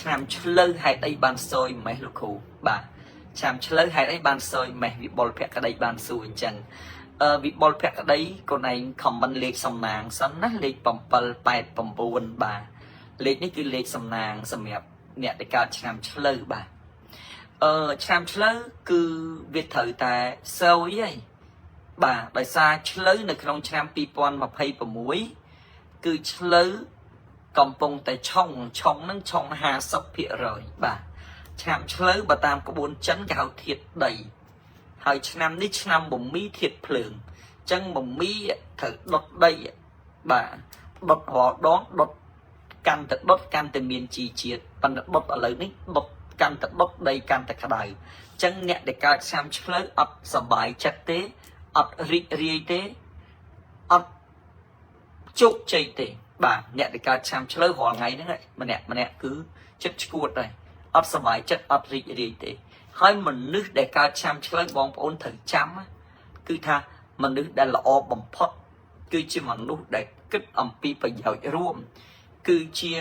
ឆ្នាំឆ្លូវហេតុអីបានសយម៉េះលោកគ្រូបាទឆ្នាំឆ្លូវហេតុអីបានសយម៉េះវិបុលភក្តីបានសួរអញ្ចឹងអឺវិបុលភក្តីកូនឯង comment លេខសំណាងសិនណាលេខ789បាទលេខនេះគឺលេខសំណាងសម្រាប់អ្នកដែលកើតឆ្នាំឆ្លូវបាទអឺឆ្នាំឆ្លូវគឺវាត្រូវតែសយហើយបាទដោយសារឆ្លូវនៅក្នុងឆ្នាំ2026គឺឆ្លូវ កំពុងតែឆុងឆុងនឹងឆុង50%បាទឆ្នាំឆ្លូវបើតាមក្បួនចិនគេហៅធាតុដីហើយឆ្នាំនេះឆ្នាំបមីធាតុភ្លើងអញ្ចឹងបមីត្រូវដុតដីបាទដុតរាល់ដងដុតកាន់តែដុតកាន់តែមានជីជាតិប៉ុន្តែដុតឥឡូវនេះដុតកាន់តែដុតដីកាន់តែក្តៅអញ្ចឹងអ្នកដែលកើតឆ្នាំឆ្លូវអត់សប្បាយចិត្តទេអត់រីករាយទេអត់ជោគជ័យទេបាទអ្នកដែលកើតឆ្នាំឆ្លូវរាល់ថ្ងៃហ្នឹងម្នាក់ម្នាក់គឺចិត្តឈួតដែរអត់សប្បាយចិត្តអត់រីករាយទេហើយមនុស្សដែលកើតឆ្នាំឆ្លូវបងប្អូនត្រូវចាំគឺថាមនុស្សដែលល្អបំផុតគឺជាមនុស្សដែលគិតអំពីប្រយោជន៍រួមគឺជា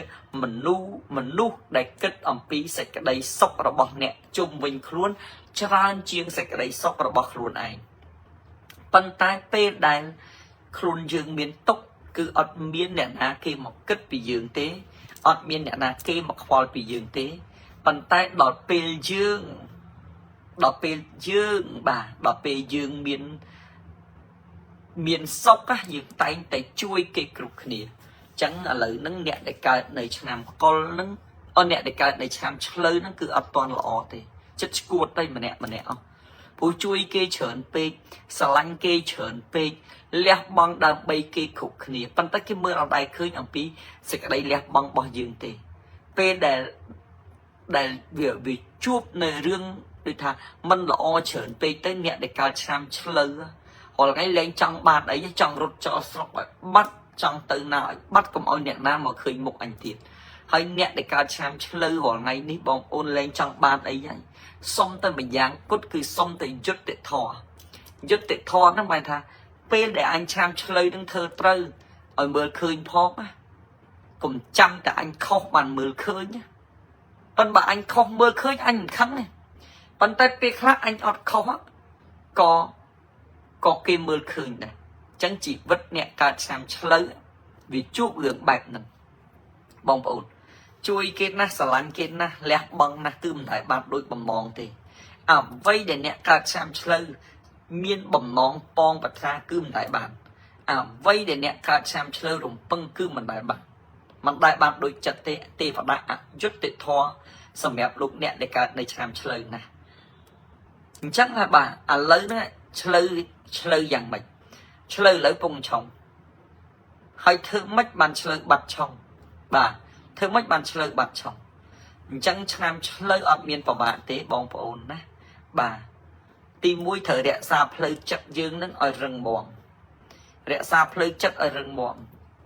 មនុស្សមនុស្សដែលគិតអំពីសេចក្តីសុខរបស់អ្នកជុំវិញខ្លួនច្រើនជាងសេចក្តីសុខរបស់ខ្លួនឯងប៉ុន្តែពេលដែលខ្លួនយើងមានទុក្ខគឺអត់មានអ្នកណាគេមកគិតពីយើងទេអត់មានអ្នកណាគេមកខ្វល់ពីយើងទេប៉ុន្តែដល់ពេលយើងដល់ពេលយើងបាទដល់ពេលយើងមានមានសុខយើងតែងតែជួយគេគ្រប់គ្នាអញ្ចឹងឥឡូវហ្នឹងអ្នកដែលកើតនៅឆ្នាំកុលហ្នឹងអត់អ្នកដែលកើតនៅឆ្នាំឆ្លូវហ្នឹងគឺអត់ទាន់ល្អទេចិត្តឈួតទៅម្នាក់ម្នាក់អស់ព្រោះជួយគេច្រើនពេកស្រឡាញ់គេច្រើនពេកលះបង់ដើម្បីគេគ្រប់គ្នាប៉ុន្តែគេមើលអត់ដែរឃើញអំពីសេចក្តីលះបង់របស់យើងទេពេលដែលដែលវាវាជួបនៅរឿងដូចថាมันល្អច្រើនពេកទៅអ្នកដែលកើតឆ្នាំឆ្លូវរាល់ថ្ងៃលែងចង់បានអីចង់រត់ចោលស្រុកឲ្យបាត់ចង់ទៅណាឲ្យបាត់កុំឲ្យអ្នកណាមកឃើញមុខអញទៀតហើយអ្នកដែលកើតឆ្នាំឆ្លូវរាល់ថ្ងៃនេះបងប្អូនលែងចង់បានអីហើយសុំតែម្យ៉ាងគត់គឺសុំតែយុត្តិធម៌យុត្តិធម៌ហ្នឹងបែរថាពេលដែលអញឆ្នាំឆ្លូវនឹងធ្វើត្រូវឲ្យមើលឃើញផងណាកុំចាំតែអញខុសបានមើលឃើញណាប៉ុន្តែបើអញខុសមើលឃើញអញមិនខឹងទេប៉ុន្តែពេលខ្លះអញអត់ខុសក៏ក៏គេមើលឃើញដែរអញ្ចឹងជីវិតអ្នកកើតឆ្នាំឆ្លូវវាជួបរឿងបែបហ្នឹងបងប្អូនជួយគេណាស់ស្រឡាញ់គេណាស់លះបង់ណាស់គឺមិនដែលបានដូចបំណងទេអ្វីដែលអ្នកកើតឆ្នាំឆ្លូវមានបំណងប៉ងប្រាថ្នាគឺមិនដែលបានអ្វីដែលអ្នកកើតឆ្នាំឆ្លូវរំពឹងគឺមិនដែលបានមិនដែលបានដូចចិត្តទេទេវតាអយុត្តិធម៌សម្រាប់លោកអ្នកដែលកើតនៅឆ្នាំឆ្លូវណាស់អញ្ចឹងថាបាទឥឡូវហ្នឹងឆ្លូវឆ្លូវយ៉ាងម៉េចឆ្លូវឥឡូវពងឆុងហើយធ្វើម៉េចបានឆ្លូវបាត់ឆុងបាទធ្វើម៉េចបានឆ្លូវបាត់ឆុងអញ្ចឹងឆ្នាំឆ្លូវអត់មានប្របាកទេបងប្អូនណាបាទទី1ត្រូវរក្សាផ្លូវចិត្តយើងនឹងឲ្យរឹងមាំរក្សាផ្លូវចិត្តឲ្យរឹងមាំ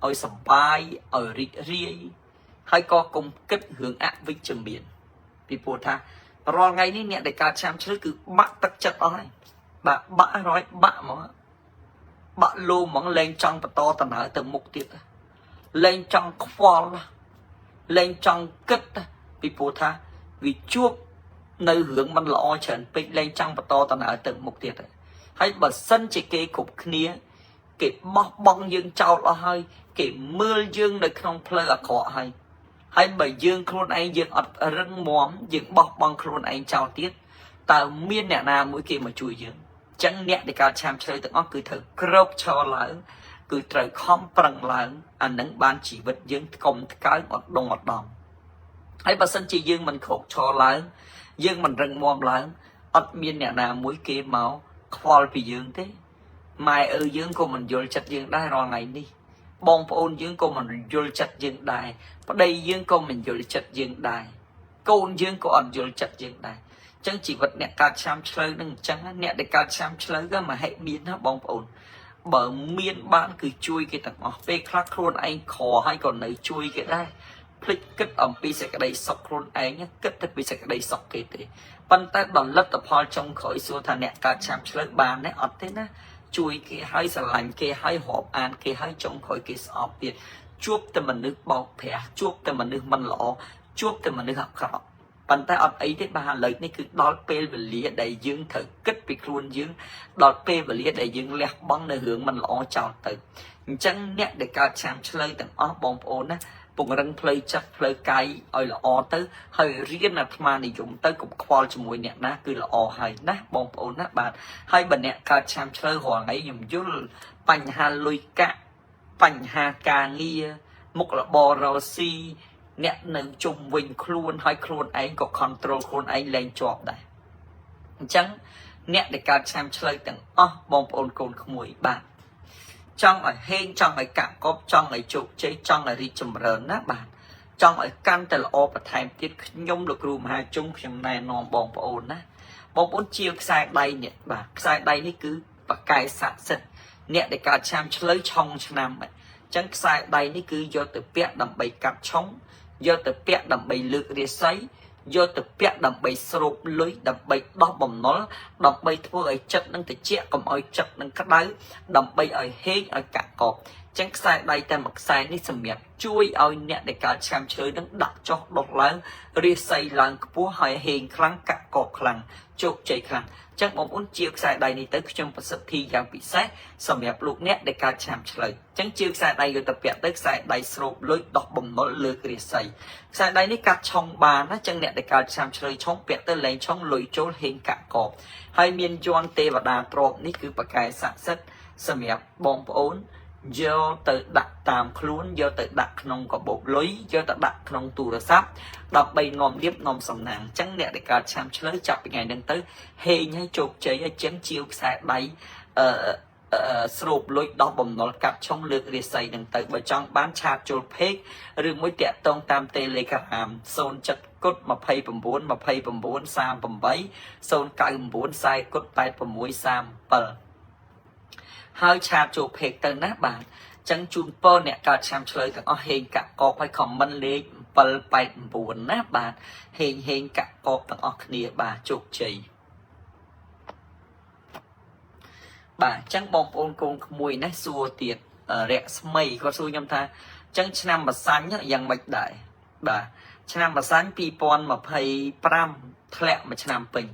ឲ្យសប្បាយឲ្យរីករាយហើយក៏កុំគិតរឿងអវិជ្ជមានពីព្រោះថារាល់ថ្ងៃនេះអ្នកដែលកើតឆ្នាំឆ្លូវគឺបាក់ទឹកចិត្តអស់ហើយបាទបាក់រយបាក់ហ្មងបាក់លោហ្មងលែងចង់បន្តដំណើរទៅមុខទៀតលែងចង់ខ្វល់លែងចង់គិតពីព្រោះថាវាជួបនៅរឿងមិនល្អច្រើនពេកលែងចង់បន្តដំណើរទៅមុខទៀតហើយបើសិនជាគេគ្រប់គ្នាគេបោះបង់យើងចោលអស់ហើយគេមើលយើងនៅក្នុងផ្លូវអាក្រក់ហើយហើយបើយើងខ្លួនឯងយើងអត់រឹងមាំយើងបោះបង់ខ្លួនឯងចោលទៀតតើមានអ្នកណាមួយគេមកជួយយើងអញ្ចឹងអ្នកដែលកើតឆាមឆ្លូវទាំងអស់គឺត្រូវក្រោកឈរឡើងគឺត្រូវខំប្រឹងឡើងអានឹងបានជីវិតយើងថ្កុំថ្កើងអត់ដងអត់ដំហើយបើសិនជាយើងមិនក្រោកឈរឡើងយើងមិនរឹងមាំឡើងអត់មានអ្នកណាមួយគេមកខ្វល់ពីយើងទេម៉ែឪយើងក៏មិនយល់ចិត្តយើងដែររាល់ថ្ងៃនេះបងប្អូនយើងក៏មិនយល់ចិត្តយើងដែរប្តីយើងក៏មិនយល់ចិត្តយើងដែរកូនយើងក៏អត់យល់ចិត្តយើងដែរអញ្ចឹងជីវិតអ្នកកើតឆ្នាំឆ្លូវនឹងអញ្ចឹងអ្នកដែលកើតឆ្នាំឆ្លូវក៏មហិមានណាបងប្អូនបើមានបានគឺជួយគេទាំងអស់ពេលខ្លះខ្លួនឯងក្រហើយក៏នៅជួយគេដែរភ្លេចគិតអំពីសេចក្តីសុខខ្លួនឯងគិតតែពីសេចក្តីសុខគេទេប៉ុន្តែដល់លទ្ធផលចុងក្រោយសួរថាអ្នកកើតឆ្នាំឆ្លូវបានទេអត់ទេណាជួយគេឲ្យស្រឡាញ់គេឲ្យរាប់អានគេឲ្យចុងក្រោយគេស្អប់ទៀតជួបតែមនុស្សបោកប្រាស់ជួបតែមនុស្សមិនល្អ ជួបតែមនុស្សអាក្រក់ប៉ុន្តែអត់អីទេបាទឥឡូវនេះគឺដល់ពេលវេលាដែលយើងត្រូវគិតពីខ្លួនយើងដល់ពេលវេលាដែលយើងលះបង់នៅរឿងមិនល្អចោលទៅអញ្ចឹងអ្នកដែលកើតឆ្នាំឆ្លូវទាំងអស់បងប្អូនណាពង្រឹងផ្លូវចិត្តផ្លូវកាយឲ្យល្អទៅហើយរៀនអាត្មានិយមទៅកុំខ្វល់ជាមួយអ្នកណាគឺល្អហើយណាបងប្អូនណាបាទហើយបើអ្នកកើតឆ្នាំឆ្លូវរាល់ថ្ងៃខ្ញុំយល់បញ្ហាលុយកាក់បញ្ហាការងារមុខរបររកស៊ីអ្នកនៅជុំវិញខ្លួនហើយខ្លួនឯងក៏ control ខ្លួនឯងលែងជាប់ដែរអញ្ចឹងអ្នកដែលកើតឆ្នាំឆ្លូវទាំងអស់បងប្អូនកូនក្មួយបាទចង់ឲ្យហេងចង់ឲ្យកាក់កបចង់ឲ្យជោគជ័យចង់ឲ្យរីកចម្រើនណាបាទចង់ឲ្យកាន់តែល្អបន្ថែមទៀតខ្ញុំលោកគ្រូមហាជុំខ្ញុំណែនាំបងប្អូនណាបងប្អូនជាខ្សែដៃនេះបាទខ្សែដៃនេះគឺបកែស័ក្តិសិទ្ធអ្នកដែលកើតឆ្នាំឆ្លូវឆុងឆ្នាំអញ្ចឹងខ្សែដៃនេះគឺយកទៅពាក់ដើម្បីកាត់ឆុងយកទៅពាក់ដើម្បីលើករាសីយកទៅពាក់ដើម្បីស្រូបលុយដើម្បីដោះបំណុលដើម្បីធ្វើឲ្យចិត្តនឹងត្រជាក់កុំឲ្យចិត្តនឹងក្តៅដើម្បីឲ្យហេងឲ្យកាក់កបចឹងខ្សែដៃតែមួយខ្សែនេះសម្រាប់ជួយឲ្យអ្នកដែលកើតឆ្នាំឆ្លូវនឹងដាក់ចុះដុះឡើងរាសីឡើងខ្ពស់ហើយហេងខ្លាំងកាក់កបខ្លាំងជោគជ័យខ្លាំងចឹងបងប្អូនជាខ្សែដៃនេះទៅខ្ញុំប្រសិទ្ធិយ៉ាងពិសេសសម្រាប់លោកអ្នកដែលកើតឆ្នាំឆ្លូវចឹងជាខ្សែដៃយកទៅពាក់ទៅខ្សែដៃស្រូបលុយដោះបំណុលលើករាសីខ្សែដៃនេះកាត់ឆុងបានណាចឹងអ្នកដែលកើតឆ្នាំឆ្លូវឆុងពាក់ទៅលែងឆុងលុយចូលហេងកាក់កបហើយមានយ័ន្តទេវតាទ្របនេះគឺប្រកែស័ក្តិសិទ្ធិសម្រាប់បងប្អូនយកទៅដាក់តាមខ្លួនយកទៅដាក់ក្នុងកាបូបលុយយកទៅដាក់ក្នុងទូរស័ព្ទដើម្បីនាំលៀបនាំសំណាងអញ្ចឹងអ្នកដែលកើតឆ្នាំឆ្លូវចាប់ពីថ្ងៃហ្នឹងទៅហេងហើយជោគជ័យហើយចឹងជាវខ្សែដៃអឺស្រូបលុយដោះបំណុលកាត់ឆុងលើករាសីនឹងទៅបើចង់បានឆាតចូលពេកឬមួយតាក់ទងតាម Telegram 07គុត29 29 38 099 40គុត86 37ហើយឆាតចូលពេកទៅណាបាទចឹងជូនពរអ្នកកើតឆ្នាំឆ្លូវទាំងអស់ហេងកាក់កបហើយ comment លេខ789ណាបាទហេងហេងកាក់កបទាំងអស់គ្នាបាទជោគជ័យបាទអញ្ចឹងបងប្អូនកូនក្មួយណាសួរទៀតរស្មីគាត់សួរខ្ញុំថាអញ្ចឹងឆ្នាំម្សាញ់យ៉ាងម៉េចដែរបាទឆ្នាំម្សាញ់2025ធ្លាក់មួយឆ្នាំពេញ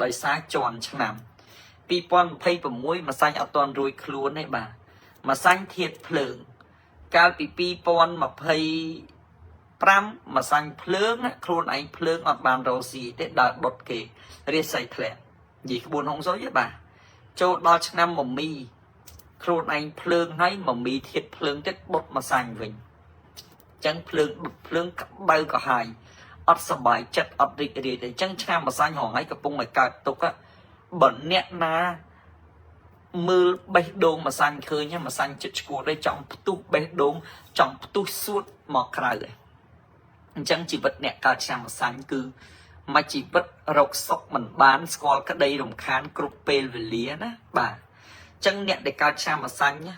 ដោយសារជាន់ឆ្នាំ2026ម្សាញ់អត់ទាន់រួចខ្លួនទេបាទម្សាញ់ធាតភ្លើងកាលពី2025ម្សាញ់ភ្លើងខ្លួនឯងភ្លើងអត់បានរកស៊ីទេដើរដុតគេរាសីធ្លាក់និយាយក្បួនហុងស៊ុយទេបាទចូលដល់ឆ្នាំមមីខ្លួនឯងភ្លើងហើយមមីធាតភ្លើងទៀតបុតម្សាញ់វិញអញ្ចឹងភ្លើងបុតភ្លើងក្តៅក៏ហើយអត់សบายចិត្តអត់រីករាយទេអញ្ចឹងឆ្នាំម្សាញ់រងថ្ងៃកំពុងឲ្យកើតទុកបើអ្នកណាមើលបេះដូងម្សាញ់ឃើញម្សាញ់ចិត្តឈួតទេចង់ផ្ទុះបេះដូងចង់ផ្ទុះសួតមកក្រៅឯងអញ្ចឹងជីវិតអ្នកកើតឆ្នាំម្សាញ់គឺមួយជីវិតរកសុខមិនបានស្គាល់ក្តីរំខានគ្រប់ពេលវេលាណាបាទអញ្ចឹងអ្នកដែលកើតឆ្នាំម្សាញ់ណា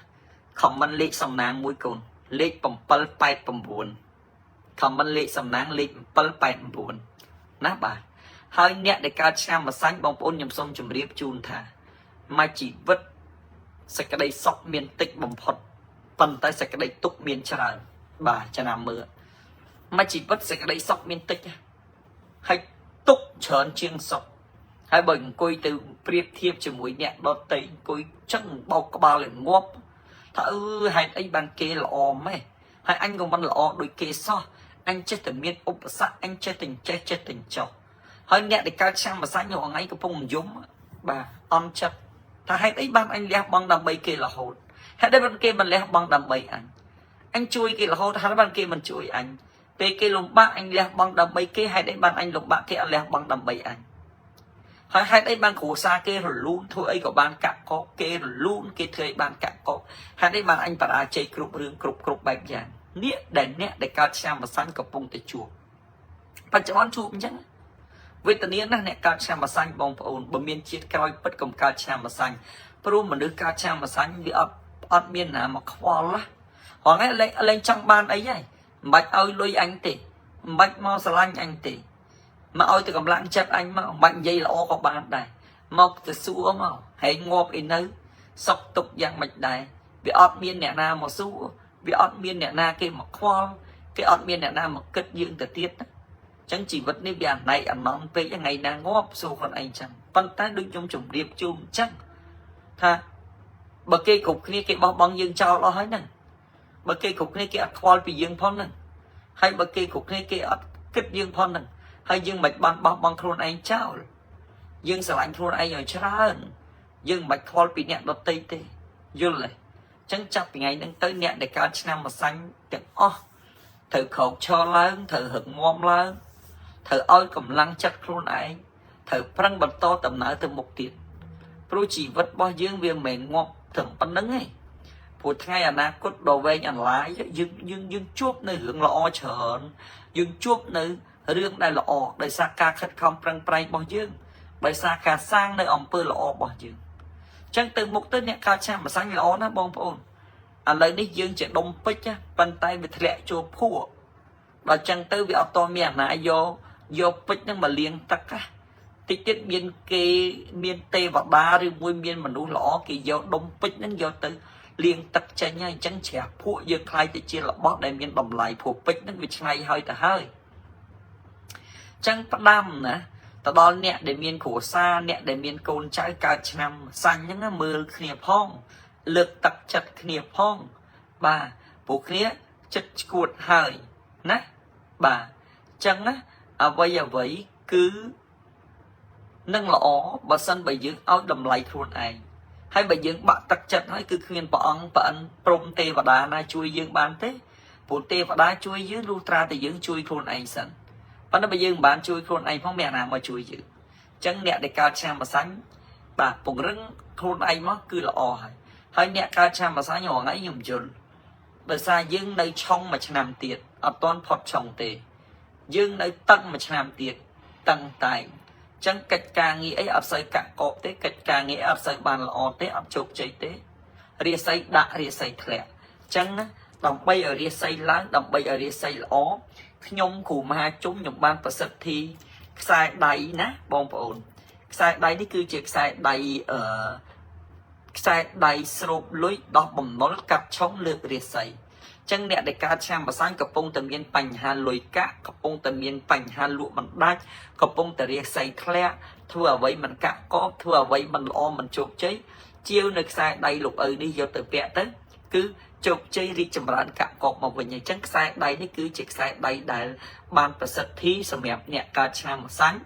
ខមមិនលេខសំណាងមួយកូនលេខ789ខមមិនលេខសំណាងលេខ789ណាបាទហើយអ្នកដែលកើតឆ្នាំម្សាញ់បងប្អូនខ្ញុំសូមជម្រាបជូនថាមួយជីវិតសេចក្តីសុខមានតិចបំផុតប៉ុន្តែសេចក្តីទុក្ខមានច្រើនបាទចំណាំមើលមួយជីវិតសេចក្តីសុខមានតិចហើយទុក្ខច្រើនជាងសុខហើយបើអង្គុយទៅប្រៀបធៀបជាមួយអ្នកដតីអង្គុយចឹងបោកក្បាលឲ្យងាប់ថាអឺហេតុអីបានគេល្អម៉េះហើយអញក៏មិនល្អដូចគេសោះអញចេះតែមានឧបសគ្គអញចេះតែចេះចេះតែចោះហើយអ្នកដែលកើតឆ្នាំម្សាញ់រាល់ថ្ងៃកំពុងយំបាទអន់ចិត្តថាហេតុអីបានអញលះបង់ដើម្បីគេរហូតហេតុអីបានគេមិនលះបង់ដើម្បីអញអញជួយគេរហូតហើយបានគេមិនជួយអញពេលគេលំបាកអញលះបង់ដើម្បីគេហេតុអីបានអញលំបាកគេអត់លះបង់ដើម្បីអញហើយហេតុអីបានគ្រួសារគេរលូនធ្វើអីក៏បានកាក់កបគេរលូនគេធ្វើអីបានកាក់កបហេតុអីបានអញបរាជ័យគ្រប់រឿងគ្រប់គ្រប់បែបយ៉ាងនេះដែលអ្នកដែលកើតឆ្នាំម្សាញ់កំពុងតែជួបបច្ចុប្បន្នជួបអញ្ចឹងវេទនាណាស់អ្នកកើតឆ្នាំម្សាញ់បងប្អូនបើមានជាតិក្រោយពិតកុំកើតឆ្នាំម្សាញ់ព្រោះមនុស្សកើតឆ្នាំម្សាញ់វាអត់មានណាមកខ្វល់ណាហងឯងលែងចង់បានអីហើយមិនបាច់ឲ្យលុយអញទេមិនបាច់មកស្រឡាញ់អញទេមកឲ្យទៅកម្លាំងចិត្តអញមកមិនបាច់និយាយល្អក៏បានដែរមកទៅសួរមកហែងងាប់អីនៅសុកទុកយ៉ាងម៉េចដែរវាអត់មានអ្នកណាមកសួរវាអត់មានអ្នកណាគេមកខ្វល់គេអត់មានអ្នកណាមកគិតយើងទៅទៀតណា ចឹងជីវិតនេះវាអណែកអណន់ពេកថ្ងៃណាងាប់សួរខ្លួនឯងចឹងប៉ុន្តែដូចខ្ញុំជម្រាបជូនចឹងថាបើគេគ្រប់គ្នាគេបោះបង់យើងចោលអស់ហើយហ្នឹងបើគេគ្រប់គ្នាគេអត់ខ្វល់ពីយើងផងហ្នឹងហើយបើគេគ្រប់គ្នាគេអត់គិតយើងផងហ្នឹងហើយយើងមិនបានបោះបង់ខ្លួនឯងចោលយើងស្រឡាញ់ខ្លួនឯងឲ្យច្រើនយើងមិនបាច់ខ្វល់ពីអ្នកដទៃទេយល់ទេចឹងចាប់ពីថ្ងៃហ្នឹងទៅអ្នកដែលកើតឆ្នាំម្សាញ់ទាំងអស់ត្រូវក្រោកឈរឡើងត្រូវរឹងមាំឡើងត្រូវឲ្យកម្លាំងចិត្តខ្លួនឯងត្រូវប្រឹងបន្តដំណើរទៅមុខទៀតព្រោះជីវិតរបស់យើងវាមិនមែនងាប់ត្រឹមប៉ុណ្្នឹងទេព្រោះថ្ងៃអនាគតដ៏វែងអន្លាយយើងយើងយើងជួបនៅរឿងល្អច្រើនយើងជួបនៅរឿងដែលល្អដោយសារការខិតខំប្រឹងប្រែងរបស់យើងដោយសារការសាងនៅអំពើល្អរបស់យើងអញ្ចឹងទៅមុខទៅអ្នកកើតឆ្នាំម្សាញ់ល្អណាស់បងប្អូនឥឡូវនេះយើងជាដុំពេជ្រប៉ុន្តែវាធ្លាក់ចូលភក់ដល់ចឹងទៅវាអត់តមានអាណាយកយកពេជ្រហ្នឹងមកលាងទឹកណាតិចទៀតមានគេមានទេវតាឬមួយមានមនុស្សល្អគេយកដុំពេជ្រហ្នឹងយកទៅលាងទឹកចេញហើយអញ្ចឹងជ្រះភក់យើងខ្លាយទៅជារបស់ដែលមានតម្លៃព្រោះពេជ្រហ្នឹងវាឆ្នៃហើយទៅហើយអញ្ចឹងផ្ដាំណាទៅដល់អ្នកដែលមានគ្រួសារអ្នកដែលមានកូនចៅកើតឆ្នាំសាញ់ហ្នឹងណាមើលគ្នាផងលើកទឹកចិត្តគ្នាផងបាទពួកគ្នាចិត្តឈួតហើយណាបាទអញ្ចឹងណាអ្វីអ្វីគឺនឹងល្អបើសិនបើយើងឲ្យតម្លៃខ្លួនឯងហើយបើយើងបាក់ទឹកចិត្តហើយគឺគ្មានព្រះអង្គប្រអិនព្រំទេវតាណាជួយយើងបានទេព្រោះទេវតាជួយយើងលុះត្រាតែយើងជួយខ្លួនឯងសិនប៉ុន្តែបើយើងមិនបានជួយខ្លួនឯងផងមានអាណាមកជួយយើងអញ្ចឹងអ្នកដែលកើតឆ្នាំម្សាញ់បាទពង្រឹងខ្លួនឯងមកគឺល្អហើយហើយអ្នកកើតឆ្នាំម្សាញ់រាល់ថ្ងៃខ្ញុំយល់ដោយសារយើងនៅឆុងមួយឆ្នាំទៀតអត់ទាន់ផុតឆុងទេយើងនៅតឹងមួយឆ្នាំទៀតតឹងតែងចឹងកិច្ចការងារអីអត់សូវកាក់កបទេកិច្ចការងារអត់សូវបានល្អទេអត់ជោគជ័យទេរាសីដាក់រាសីធ្លាក់ចឹងណាដើម្បីឲ្យរាសីឡើងដើម្បីឲ្យរាសីល្អខ្ញុំគ្រូមហាជុំខ្ញុំបានប្រសិទ្ធិខ្សែដៃណាបងប្អូនខ្សែដៃនេះគឺជាខ្សែដៃអឺខ្សែដៃស្រូបលុយដោះបំណុលកាត់ឆុងលើករាសីចឹងអ្នកដែលកើតឆ្នាំម្សាញ់កំពុងតែមានបញ្ហាលុយកាក់កំពុងតែមានបញ្ហាលក់បណ្ដាច់កំពុងតែរាសីធ្លាក់ធ្វើអ្វីមិនកាក់កបធ្វើអ្វីមិនល្អមិនជោគជ័យជាវនៅខ្សែដៃលោកឪនេះយកទៅពាក់ទៅគឺជោគជ័យរីកចម្រើនកាក់កបមកវិញអញ្ចឹងខ្សែដៃនេះគឺជាខ្សែដៃដែលបានប្រសិទ្ធិសម្រាប់អ្នកកើតឆ្នាំម្សាញ់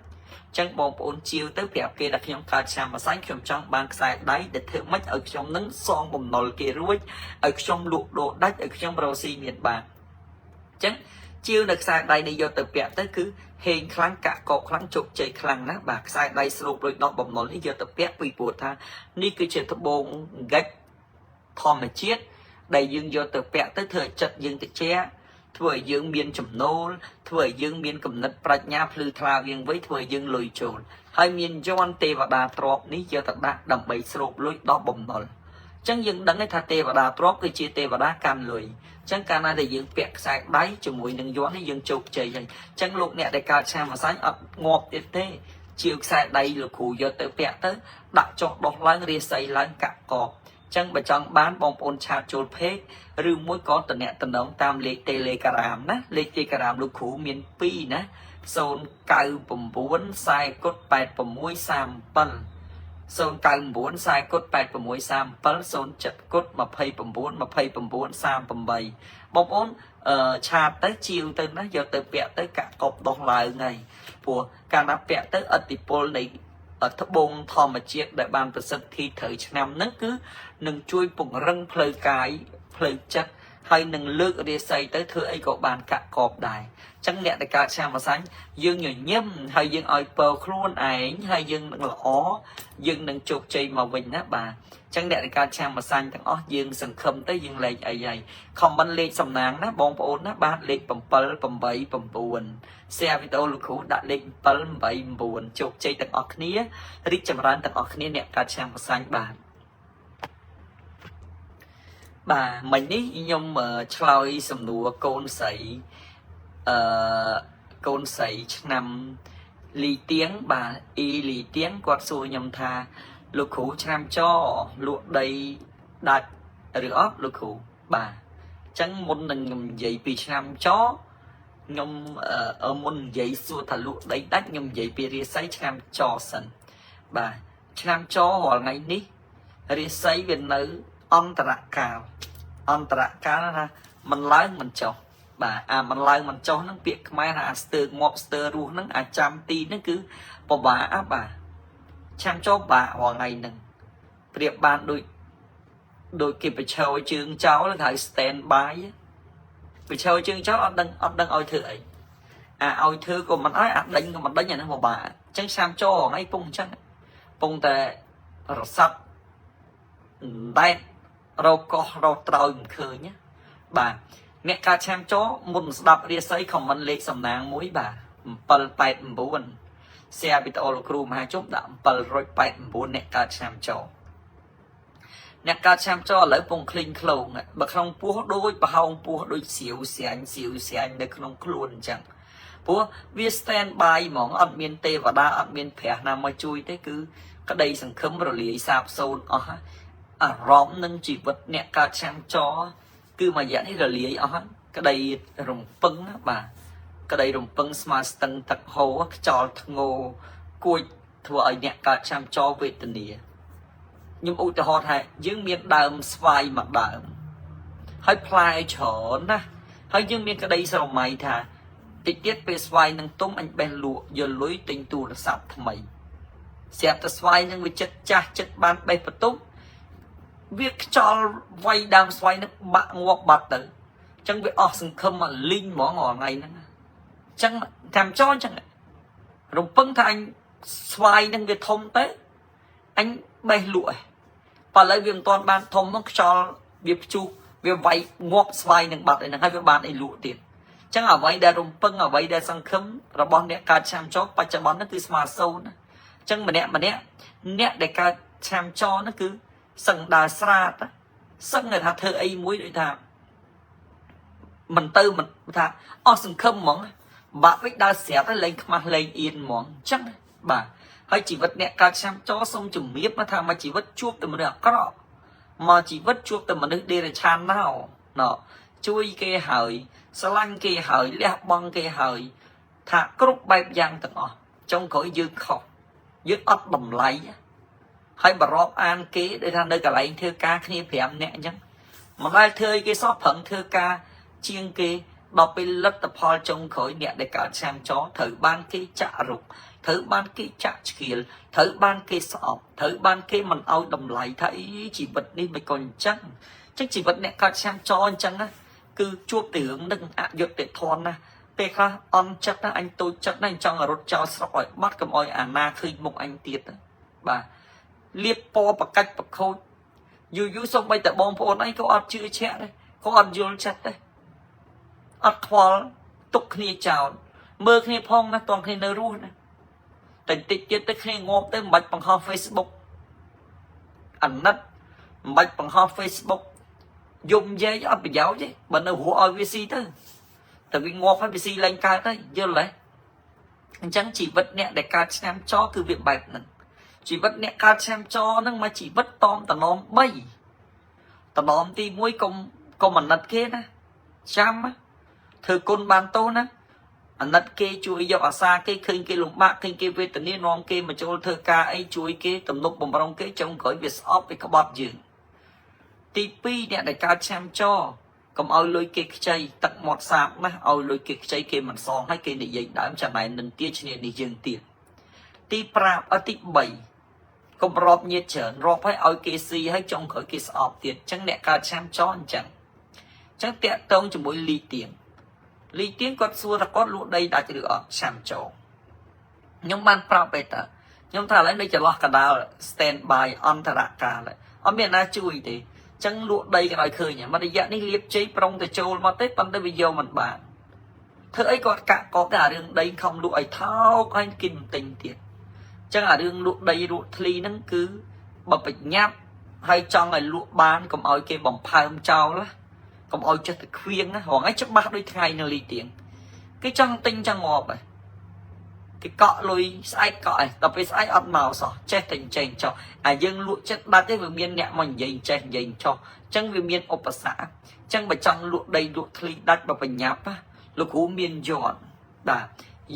ចឹងបងប្អូនជាវទៅប្រាប់គេថាខ្ញុំកើតឆ្នាំម្សាញ់ខ្ញុំចង់បានខ្សែដៃដែលធ្វើម៉េចឲ្យខ្ញុំនឹងសងបំណុលគេរួចឲ្យខ្ញុំលក់ដូរដាច់ឲ្យខ្ញុំរកស៊ីមានបានអញ្ចឹងជាវនៅខ្សែដៃនេះយកទៅពាក់ទៅគឺហេងខ្លាំងកាក់កបខ្លាំងជោគជ័យខ្លាំងណាស់បាទខ្សែដៃស្រូបដូចដោះបំណុលនេះយកទៅពាក់ពីព្រោះថានេះគឺជាត្បូងហ្កិចធម្មជាតិដែលយើងយកទៅពាក់ទៅធ្វើឲ្យចិត្តយើងតិចធ្វើឲ្យយើងមានចំណូលធ្វើឲ្យយើងមានគំនិតប្រាជ្ញាភ្លឺថ្លាវៀងវៃធ្វើឲ្យយើងលុយចូលហើយមានយន្តទេវតាទ្របនេះយកទៅដាក់ដើម្បីស្រូបលុយដោះបំណុលចឹងយើងដឹងថាទេវតាទ្របគឺជាទេវតាកាន់លុយចឹងកាលណាដែលយើងពាក់ខ្សែដៃជាមួយនឹងយន្តនេះយើងជោគជ័យហើយចឹងលោកអ្នកដែលកើតឆ្នាំម្សាញ់អត់ងាប់ទៀតទេជាវខ្សែដៃលោកគ្រូយកទៅពាក់ទៅដាក់ចុះដោះឡើងរាសីឡើងកាក់កបចឹងបើចង់បានបងប្អូន chat ចូល page ឬមួយក៏តំណតំណងតាមលេខ Telegram ណាលេខ Telegram លោកគ្រូមាន2ណា099 40គុត86 37 099 40គុត86 37 07គុត29 29 38បងប្អូនអឺ chat ទៅជាវទៅណាយកទៅពាក់ទៅកាក់កបដោះឡើងហើយព្រោះកាលណាពាក់ទៅអតិពលនៃត្បូងធម្មជាតិដែលបានប្រសិទ្ធិត្រូវឆ្នាំហ្នឹងគឺនឹងជួយពង្រឹងផ្លូវកាយផ្លូវចិត្តហើយនឹងលើករាសីទៅធ្វើអីក៏បានកាក់កបដែរចឹងអ្នកដែលកើតឆ្នាំម្សាញ់យើងញញឹមហើយយើងឲ្យពរខ្លួនឯងហើយយើងនឹងល្អយើងនឹងជោគជ័យមកវិញណាបាទចឹងអ្នកដែលកើតឆ្នាំម្សាញ់ទាំងអស់យើងសង្ឃឹមទៅយើងលេខអីហើយ comment លេខសំណាងណាបងប្អូនណាបាទលេខ7 8 9 share វីដេអូលោកគ្រូដាក់លេខ7 8 9ជោគជ័យទាំងអស់គ្នារីកចម្រើនទាំងអស់គ្នាអ្នកកើតឆ្នាំម្សាញ់បាទបាទមិញនេះខ្ញុំឆ្លើយសំណួរកូនស្រីអឺកូនស្រីឆ្នាំលីទៀងបាទអ៊ីលីទៀងគាត់សួរខ្ញុំថាលោកគ្រូឆ្នាំចលក់ដីដាច់ឬអត់លោកគ្រូបាទអញ្ចឹងមុននឹងខ្ញុំនិយាយពីឆ្នាំច ខ្ញុំមុននិយាយសួរថាលក់ដីដាច់ខ្ញុំនិយាយពីរាសីឆ្នាំចសិនបាទឆ្នាំចរាល់ថ្ងៃនេះរាសីវានៅអន្តរកាលអន្តរកាលណាមិនឡើងមិនចុះបាទអាមិនឡើងមិនចុះហ្នឹងពាក្យខ្មែរថាអាស្ទើងាប់ស្ទើរស់ហ្នឹងអាចាំទីហ្នឹងគឺពិបាកបាទឆ្នាំចបាក់រាល់ថ្ងៃហ្នឹងប្រៀបបានដូចដូចគេប្រឈរជើងចោលគេហៅ stand by ប្រឈរជើងចោលអត់ដឹងអត់ដឹងឲ្យធ្វើអីអាឲ្យធ្វើក៏មិនឲ្យអាដេញក៏មិនដេញអាហ្នឹងពិបាកអញ្ចឹងឆ្នាំចថ្ងៃពងអញ្ចឹងពងតែរសាត់ដែតរកកោះរកត្រោយមិនឃើញណាបាទអ្នកកើតឆ្នាំចមុនស្ដាប់រាសី comment លេខសំណាងមួយបាទ789 share វីដេអូលោកគ្រូមហាជុំដាក់789អ្នកកើតឆ្នាំចអ្នកកើតឆ្នាំចឥឡូវពងឃ្លីងឃ្លោងបើក្នុងពោះដូចប្រហោងពោះដូចសៀវស្រាញ់សៀវស្រាញ់នៅក្នុងខ្លួនអញ្ចឹងព្រោះវា stand by ហ្មងអត់មានទេវតាអត់មានព្រះណាមកជួយទេគឺក្តីសង្ឃឹមរលាយសាបសូន្យអស់អារម្មណ៍នឹងជីវិតអ្នកកើតឆ្នាំចគឺមួយរយៈនេះរលាយអស់ហើយក្តីរំពឹងបាទក្តីរំពឹងស្មើស្ទឹងទឹកហូរខ្យល់ធ្ងោគួចធ្វើឲ្យអ្នកកើតឆ្នាំចវេទនាខ្ញុំឧទាហរណ៍ថាយើងមានដើមស្វាយមួយដើមហើយផ្លែច្រើនណាស់ហើយយើងមានក្តីស្រមៃថាតិចទៀតពេលស្វាយនឹងទុំអញបេះលក់យកលុយទិញទូរស័ព្ទថ្មីស្រាប់តែស្វាយនឹងវាចិត្តចាស់ចិត្តបានបេះបន្ទុំវាខ្យល់វាយដើមស្វាយនឹងបាក់ងាប់បាត់ទៅអញ្ចឹងវាអស់សង្ឃឹមមកលីងហ្មងរាល់ថ្ងៃហ្នឹងអញ្ចឹងតាមចោអញ្ចឹងរំពឹងថាអញស្វាយនឹងវាធំទៅអញបេះលក់ឯងបើឥឡូវវាមិនទាន់បានធំហ្នឹងខ្យល់វាព្យុះវាវាយងាប់ស្វាយនឹងបាត់ឯហ្នឹងហើយវាបានអីលក់ទៀតអញ្ចឹងអ្វីដែលរំពឹងអ្វីដែលសង្ឃឹមរបស់អ្នកកើតឆ្នាំចបច្ចុប្បន្នហ្នឹងគឺស្មើសូន្យណាអញ្ចឹងម្នាក់ម្នាក់អ្នកដែលកើតឆ្នាំចហ្នឹងគឺសឹងដើរស្រាតសឹងតែថាធ្វើអីមួយដូចថាមិនទៅមិនថាអស់សង្ឃឹមហ្មងបាក់វិញដើរស្រាប់ហើយលែងខ្មាស់លែងអៀនហ្មងអញ្ចឹងបាទហើយជីវិតអ្នកកើតឆ្នាំចសូមជំរាបមកថាមកជីវិតជួបតែមនុស្សអាក្រក់មកជីវិតជួបតែមនុស្សដេរឆានណោណោជួយគេហើយស្រឡាញ់គេហើយលះបង់គេហើយថាគ្រប់បែបយ៉ាងទាំងអស់ចុងក្រោយយើងខុសយើងអត់តម្លៃហើយបរោបអានគេដូចថានៅកន្លែងធ្វើការគ្នា5នាក់អញ្ចឹងមិនដែលធ្វើឲ្យគេសោះប្រឹងធ្វើការជាងគេដល់ពេលលទ្ធផលចុងក្រោយអ្នកដែលកើតឆ្នាំចត្រូវបានគេចាក់រុកត្រូវបានគេចាក់ឆ្កៀលត្រូវបានគេស្អប់ត្រូវបានគេមិនឲ្យតម្លៃថាអីជីវិតនេះមិនក៏អញ្ចឹងអញ្ចឹងជីវិតអ្នកកើតឆ្នាំចអញ្ចឹងណាគឺជួបតែរឿងនឹងអយុត្តិធម៌ណាពេលខ្លះអន់ចិត្តណាអញតូចចិត្តណាអញចង់រត់ចោលស្រុកឲ្យបាត់កុំឲ្យអាណាឃើញមុខអញទៀតណាបាទលៀបពណ៌បកាច់បខូចយូរយូរសូម្បីតែបងប្អូនអញក៏អត់ជឿជាក់ដែរក៏អត់យល់ចិត្តដែរអត់ខ្វល់ទុកគ្នាចោលមើលគ្នាផងណាតងគ្នានៅរស់ណាតែតិចទៀតទៅគ្នាងាប់ទៅមិនបាច់បង្ហោះ Facebook អាណិតមិនបាច់បង្ហោះ Facebook យំយែកអត់ប្រយោជន៍ទេបើនៅរស់ឲ្យវាស៊ីទៅតែវាងាប់ហើយវាស៊ីលែងកើតហើយយល់ទេអញ្ចឹងជីវិតអ្នកដែលកើតឆ្នាំចគឺវាបែបហ្នឹងជីវិតអ្នកកើតឆ្នាំចហ្នឹងមកជីវិតតอมតំណម3តំណមទី1កុំកុំអាណិតគេណាចាំណាធ្វើគុណបានទោសណាអាណិតគេជួយយកអាសាគេឃើញគេលំបាកឃើញគេវេទនានាំគេមកចូលធ្វើការអីជួយគេទំនុកបំរុងគេចុងក្រោយវាស្អប់វាក្បត់យើងទី2អ្នកដែលកើតឆ្នាំចកុំឲ្យលុយគេខ្ចីទឹកមាត់សាបណាស់ឲ្យលុយគេខ្ចីគេមិនសងឲ្យគេនិយាយដើមចំណែននិន្ទាឈ្នានេះយើងទៀតទី5អទី3កុំរាប់ញាតច្រើនរាប់ឲ្យឲ្យគេស៊ីឲ្យចុងក្រោយគេស្អប់ទៀតអញ្ចឹងអ្នកកើតឆ្នាំចអញ្ចឹងអញ្ចឹងតាក់តងជាមួយលីទៀងលីទៀងគាត់សួរថាគាត់លក់ដីដាច់ឬអត់ឆ្នាំចខ្ញុំបានប្រាប់ទៅតើខ្ញុំថាឥឡូវនៅចន្លោះកដាល stand by អន្តរកាលអត់មានណាជួយទេចឹងលក់ដីក៏ឲ្យឃើញមួយរយៈនេះលៀបជ័យប្រុងទៅចូលមកទេប៉ុន្តែវាយកមិនបានធ្វើអីគាត់កាក់កបតែអារឿងដីខំលក់ឲ្យថោកហើយគិនមិនទិញទៀតចឹងអារឿងលក់ដីលក់ធ្លីហ្នឹងគឺបើប្រញាប់ហើយចង់ឲ្យលក់បានកុំឲ្យគេបំផើមចោលណាកុំឲ្យចេះតែខ្វៀងណារងឲ្យច្បាស់ដូចថ្ងៃនៅលីទៀងគេចង់ទិញចង់ងាប់ហ៎គេកក់លុយស្អែកកក់ឯងដល់ពេលស្អែកអត់មកសោះចេះតែចេះចោះអាយើងលក់ចិត្តដាច់ទេវាមានអ្នកមកនិយាយចេះនិយាយចោះអញ្ចឹងវាមានឧបសគ្គអញ្ចឹងបើចង់លក់ដីលក់ធ្លីដាច់បើបញ្ញាប់ លោកគ្រូមានយ័ន្តបាទ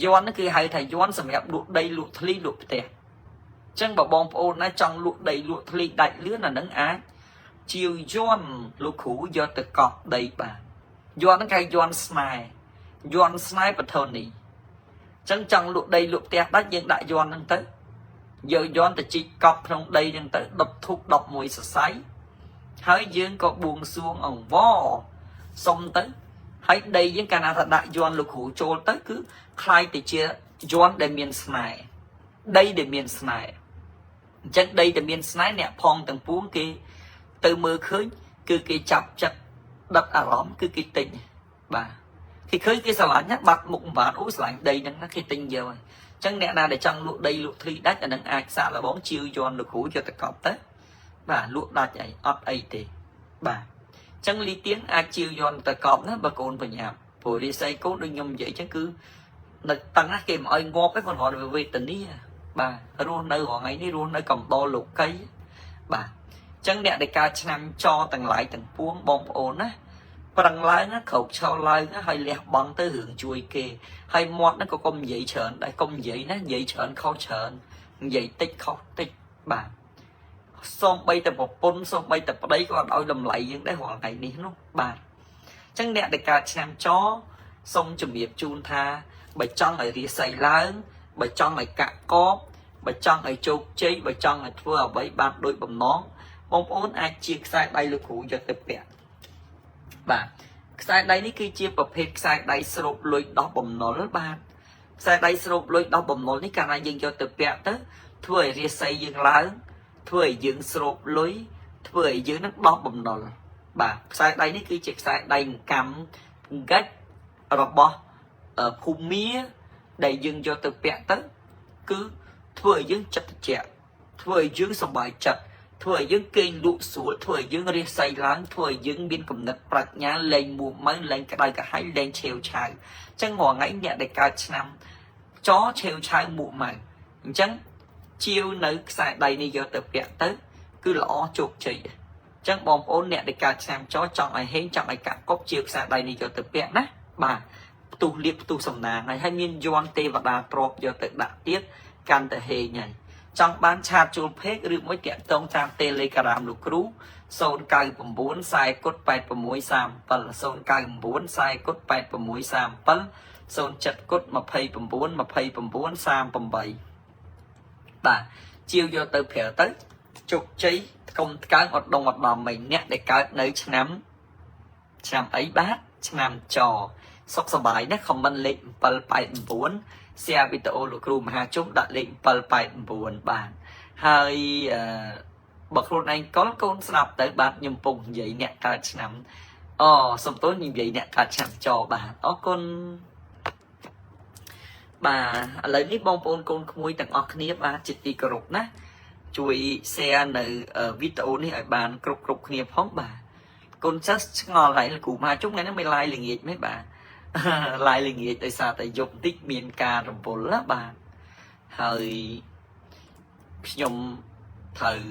យ័ន្តហ្នឹងគឺហៅថាយ័ន្តសម្រាប់លក់ដីលក់ធ្លីលក់ផ្ទះអញ្ចឹងបើបងប្អូនណាចង់លក់ដីលក់ធ្លីដាច់លឿនអាហ្នឹងអាចជាវយ័ន្តលោកគ្រូយកទៅកប់ដីបាទយ័ន្តហ្នឹងគេហៅយ័ន្តស្នេហ៍យ័ន្តស្នេហ៍បឋនីអញ្ចឹងចង់លក់ដីលក់ផ្ទះដាច់យើងដាក់យ័ន្តហ្នឹងទៅយកយន្តទៅជីកកប់ក្នុងដីហ្នឹងទៅដុតធូប11សរសៃហើយយើងក៏បួងសួងអង្វរសុំទៅហើយដីយើងកាលណាថាដាក់យន្តលោកគ្រូចូលទៅគឺคล้ายទៅជាយន្តដែលមានស្នេហ៍ដីដែលមានស្នេហ៍អញ្ចឹងដីដែលមានស្នេហ៍អ្នកផងទាំងពួងគេទៅមើលឃើញគឺគេចាប់ចិត្តដិតអារម្មណ៍គឺគេទិញបាទគេឃើញគេស្រឡាញ់ណាបាត់មុខបាត់អូស្រឡាញ់ដីហ្នឹងណាគេទិញយកហើយចឹងអ្នកណាដែលចង់លក់ដីលក់ធ្លីដាច់អានឹងអាចសាកល្បងជាវយន់លោកគ្រូយកទៅកប់ទៅបាទលក់ដាច់អីអត់អីទេបាទចឹងលីទៀងអាចជាវយន់ទៅកប់ណាបើកូនបញ្ញាព្រោះរិស័យកូនដូចខ្ញុំនិយាយចឹងគឺនៅតឹងណាគេមិនអោយងាប់ទេគាត់រត់វេទនាបាទរស់នៅរាល់ថ្ងៃនេះរស់នៅកំដរលោកីបាទចឹងអ្នកដែលកើតឆ្នាំចទាំងឡាយទាំងពួងបងប្អូនណាប្រឹងឡើងណាក្រោកឈរឡើងណាហើយលះបង់ទៅរឿងជួយគេហើយមាត់ហ្នឹងក៏កុំនិយាយច្រើនដែរកុំនិយាយណានិយាយច្រើនខុសច្រើននិយាយតិចខុសតិចបាទសូម្បីតែប្រពន្ធសូម្បីតែប្តីក៏អត់ឲ្យតម្លៃយើងដែររាល់ថ្ងៃនេះនោះបាទអញ្ចឹងអ្នកដែលកើតឆ្នាំចសូមជម្រាបជូនថាបើចង់ឲ្យរាសីឡើងបើចង់ឲ្យកាក់កបបើចង់ឲ្យជោគជ័យបើចង់ឲ្យធ្វើអ្វីបានដូចបំណងបងប្អូនអាចជាខ្សែដៃលោកគ្រូយកទៅពាក់បាទខ្សែដៃនេះគឺជាប្រភេទខ្សែដៃស្រូបលុយដោះបំណុលបាទខ្សែដៃស្រូបលុយដោះបំណុលនេះកាលណាយើងយកទៅពាក់ទៅធ្វើឲ្យរាសីយើងឡើងធ្វើឲ្យយើងស្រូបលុយធ្វើឲ្យយើងនឹងដោះបំណុលបាទខ្សែដៃនេះគឺជាខ្សែដៃកម្មកិច្ចរបស់ភូមិដែលយើងយកទៅពាក់ទៅគឺធ្វើឲ្យយើងចិត្តត្រជាក់ធ្វើឲ្យយើងសប្បាយចិត្តធ្វើឲ្យយើងគេងលក់ស្រួលធ្វើឲ្យយើងរាសីឡើងធ្វើឲ្យយើងមានគំនិតប្រាជ្ញាលែងមួម៉ៅលែងក្តៅក្រហាយលែងឆេវឆាវអញ្ចឹងរាល់ថ្ងៃអ្នកដែលកើតឆ្នាំចឆេវឆាវមួម៉ៅអញ្ចឹងជាវនៅខ្សែដៃនេះយកទៅពាក់ទៅគឺល្អជោគជ័យអញ្ចឹងបងប្អូនអ្នកដែលកើតឆ្នាំចចង់ឲ្យហេងចង់ឲ្យកាក់កបជាវខ្សែដៃនេះយកទៅពាក់ណាបាទផ្ទុះលៀបផ្ទុះសំណាងហើយហើយមានយ័ន្តទេវតាទ្របយកទៅដាក់ទៀតកាន់តែហេងហើយចង់បានឆាតជួលពេកឬមួយតាក់ទងតាម Telegram លោកគ្រូ099 40គុត86 37 099 40គុត86 37 07គុត29 29 38បាទជាវយកទៅប្រើទៅជោគជ័យកុំថ្កើងអត់ដងអត់ដំមិនអ្នកដែលកើតនៅឆ្នាំឆ្នាំអីបាទឆ្នាំចសុខសប្បាយណាខមមិនលេខ789 share វីដេអូលោកគ្រូមហាជុំដាក់លេខ789បាទហើយអឺបើខ្លួនឯងកុលកូនស្ដាប់ទៅបាទខ្ញុំពងនិយាយអ្នកកើតឆ្នាំអូសំទោសនិយាយអ្នកកើតឆ្នាំចបាទអរគុណបាទឥឡូវនេះបងប្អូនកូនក្មួយទាំងអស់គ្នាបាទជាទីគោរពណាជួយ share នៅវីដេអូនេះឲ្យបានគ្រប់គ្រប់គ្នាផងបាទកូនសិស្សឆ្ងល់ហើយលោកគ្រូមហាជុំថ្ងៃនេះមិនឡាយល្ងាចមែនបាទ ឡាយល្ងាចដោយសារតែយប់បន្តិចមានការរវល់ណាបាទហើយខ្ញុំត្រូវ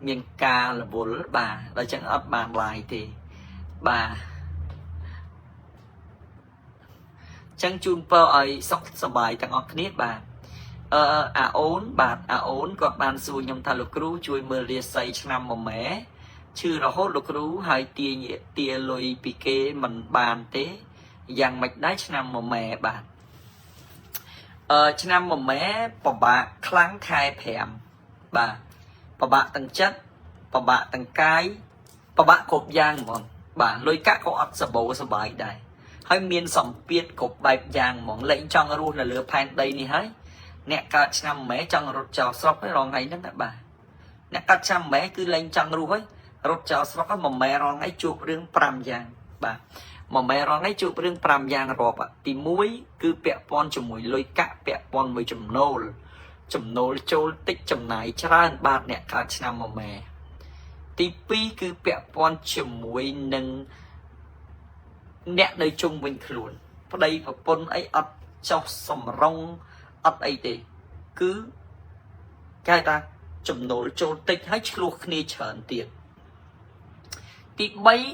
មានការរវល់បាទដល់ចឹងអត់បានឡាយទេបាទចឹងជូនពរឲ្យសុខសប្បាយទាំងអស់គ្នាបាទអឺអាអូនបាទអាអូនគាត់បានសួរខ្ញុំថាលោកគ្រូជួយមើលរាសីឆ្នាំមួយម៉ែឈឺរហូតលោកគ្រូហើយទាទាលុយពីគេមិនបានទេយ៉ាងម៉េចដែរឆ្នាំមួយម៉ែបាទអឺឆ្នាំមួយម៉ែពិបាកខ្លាំងខែ5បាទពិបាកទាំងចិត្តពិបាកទាំងកាយពិបាកគ្រប់យ៉ាងហ្មងបាទលុយកាក់ក៏អត់សបោសបាយដែរហើយមានសម្ពាធគ្រប់បែបយ៉ាងហ្មងលែងចង់រស់នៅលើផែនដីនេះហើយអ្នកកើតឆ្នាំម៉ែចង់រត់ចោលស្រុកហើយរងថ្ងៃហ្នឹងណាបាទអ្នកកើតឆ្នាំម៉ែគឺលែងចង់រស់ហើយរត់ចោលស្រុកហើយមួយម៉ែរងថ្ងៃជួបរឿង5យ៉ាងបាទមួយម៉ែរងថ្ងៃជួបរឿង5យ៉ាងរាប់ទី1គឺពាក់ព័ន្ធជាមួយលុយកាក់ពាក់ព័ន្ធមួយចំណូលចំណូលចូលតិចចំណាយច្រើនបាទអ្នកកើតឆ្នាំមួយម៉ែទី2គឺពាក់ព័ន្ធជាមួយនឹងអ្នកនៅជុំវិញខ្លួនប្តីប្រពន្ធអីអត់ចោះសម្រងអត់អីទេគឺគេហៅថាចំណូលចូលតិចហើយឆ្លោះគ្នាច្រើនទៀតទី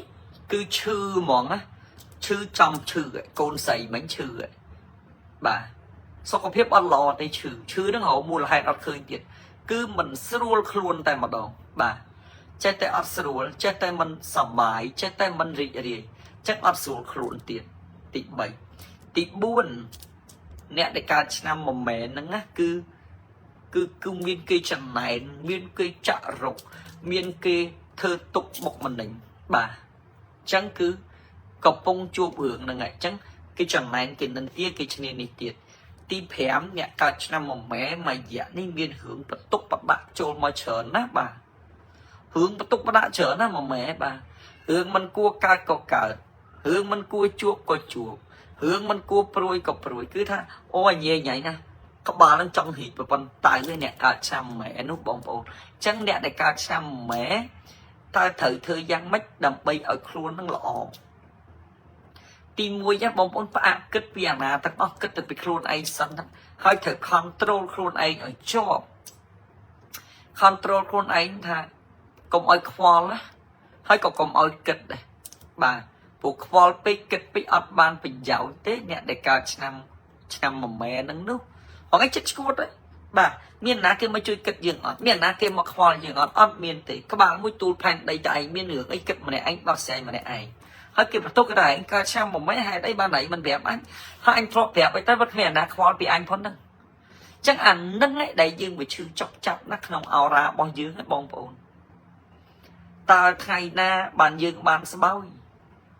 3គឺឈឺហ្មងណា ឈឺចំឈឺកូនស្រីមិញឈឺបាទសុខភាពអត់ល្អទេឈឺឈឺហ្នឹងរកមូលហេតុអត់ឃើញទៀតគឺមិនស្រួលខ្លួនតែម្ដងបាទចេះតែអត់ស្រួលចេះតែមិនសប្បាយចេះតែមិនរីករាយចឹងអត់ស្រួលខ្លួនទៀតទី3ទី4អ្នកដែលកើតឆ្នាំមមែនហ្នឹងណាគឺគឺគឺមានគេចំណែនមានគេចាក់រុកមានគេធ្វើទុកបុកម្នេញបាទចឹងគឺកំពុងជួបរឿងហ្នឹងហើយចឹងគេចំណែនគេនិន្ទាគេឈ្នានេះទៀតទី5អ្នកកើតឆ្នាំមមែមួយរយៈនេះមានរឿងបន្ទុកបដាក់ចូលមកច្រើនណាស់បាទរឿងបន្ទុកបដាក់ច្រើនណាស់មមែបាទរឿងមិនគួរកើតក៏កើតរឿងមិនគួរជួបក៏ជួបរឿងមិនគួរព្រួយក៏ព្រួយគឺថាអូញ៉ៃញ៉ៃណាក្បាលនឹងចង់រីកប្រពន្ធតៅឯអ្នកកើតឆ្នាំម៉ែនោះបងប្អូនអញ្ចឹងអ្នកដែលកើតឆ្នាំម៉ែតើត្រូវធ្វើយ៉ាងម៉េចដើម្បីឲ្យខ្លួននឹងល្អទី1ណាបងប្អូនផ្អាកគិតពីអាណាទាំងអស់គិតទៅពីខ្លួនឯងសិនហើយត្រូវ control ខ្លួនឯងឲ្យជាប់ control ខ្លួនឯងថាកុំឲ្យខ្វល់ណាហើយក៏កុំឲ្យគិតដែរបាទព្រោះខ្វល់ពេកគិតពេកអត់បានប្រយោជន៍ទេអ្នកដែលកើតឆ្នាំឆ្នាំមមែហ្នឹងនោះហងៃចិត្តឈួតទេបាទមានណាគេមកជួយគិតយើងអត់មានណាគេមកខ្វល់យើងអត់អត់មានទេក្បាលមួយទូលផែនដីតែឯងមានរឿងអីគិតម្នាក់ឯងដោះស្រាយម្នាក់ឯងហើយគេបន្ទុកគេថាឯងកើតឆ្នាំមមែហេតុអីបានឯងមិនប្រាប់អញហើយអញធ្លាប់ប្រាប់អីតែវាគ្មានណាខ្វល់ពីអញផងហ្នឹងចឹងអានឹងឯងដែលយើងវាឈឺចុកចាប់ណាក្នុងអរ៉ារបស់យើងហ្នឹងបងប្អូនតើថ្ងៃណាបានយើងបានស្បោយ